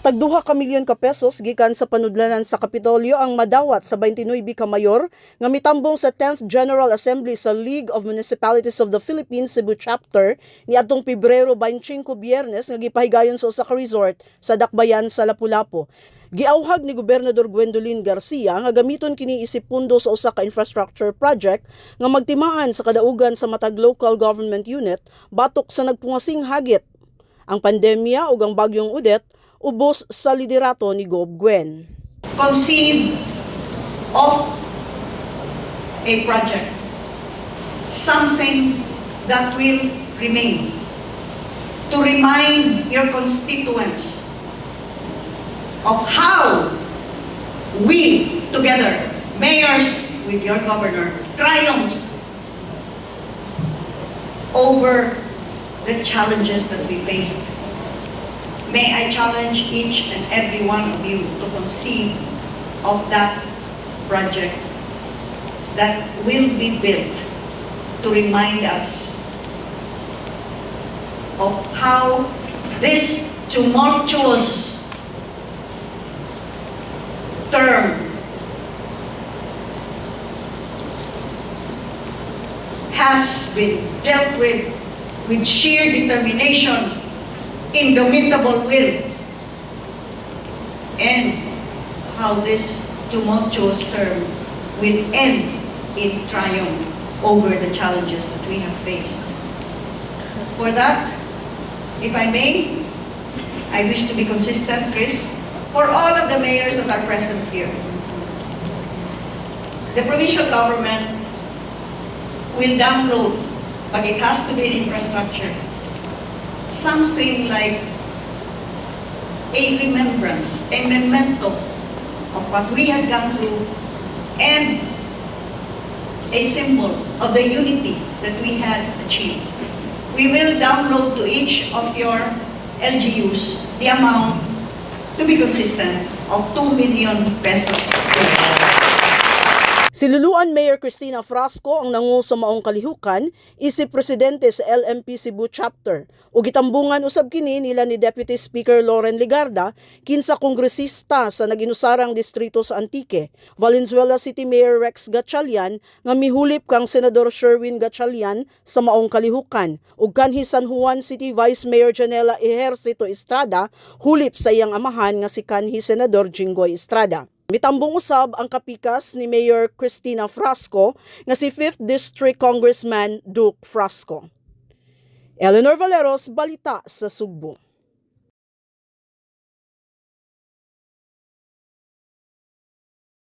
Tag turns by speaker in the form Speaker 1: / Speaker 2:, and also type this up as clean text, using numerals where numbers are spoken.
Speaker 1: Tag 2 ka milyon ka pesos gikan sa panudlanan sa Kapitolyo ang madawat sa 29 ka mayor nga mitambong sa 10th General Assembly sa League of Municipalities of the Philippines Cebu Chapter niadtong Pebrero 25, Biyernes, nga gipahigayon sa usa ka resort sa Dakbayan sa Lapu-Lapu. Giawhag ni Gobernador Gwendolyn Garcia nga gamiton kini isip pundo sa usa ka infrastructure project nga magtimaan sa kadaugan sa matag local government unit batok sa nagpungasing hagit, ang pandemya ug ang bagyong Odette, ubos sa liderato ni Gob Gwen.
Speaker 2: Conceive of a project, something that will remain, to remind your constituents of how we together, mayors with your governor, triumphed over the challenges that we faced. May I challenge each and every one of you to conceive of that project that will be built to remind us of how this tumultuous term has been dealt with sheer determination, indomitable will, and how this tumultuous term will end in triumph over the challenges that we have faced. For that, if I may, I wish to be consistent, Chris, for all of the mayors that are present here. The provincial government will download, but it has to be an infrastructure, something like a remembrance, a memento of what we have gone through and a symbol of the unity that we had achieved. We will download to each of your LGUs the amount, to be consistent, of 2 million pesos.
Speaker 1: Si Luluan Mayor Cristina Frasco ang nangu sa maong kalihukan isip presidente sa LMP Cebu Chapter. Ug gitambungan usab kini nila ni Deputy Speaker Loren Legarda, kinsa kongresista sa nag-inusarang distrito sa Antique, Valenzuela City Mayor Rex Gatchalian nga mihulip kang Senador Sherwin Gatchalian sa maong kalihukan, ug kanhi San Juan City Vice Mayor Janella Ejercito Estrada, hulip sa iyang amahan nga si kanhi Senador Jinggoy Estrada. Mitambong usab ang kapikas ni Mayor Cristina Frasco nga si 5th District Congressman Duke Frasco. Eleanor Valeros, Balita sa Sugbo.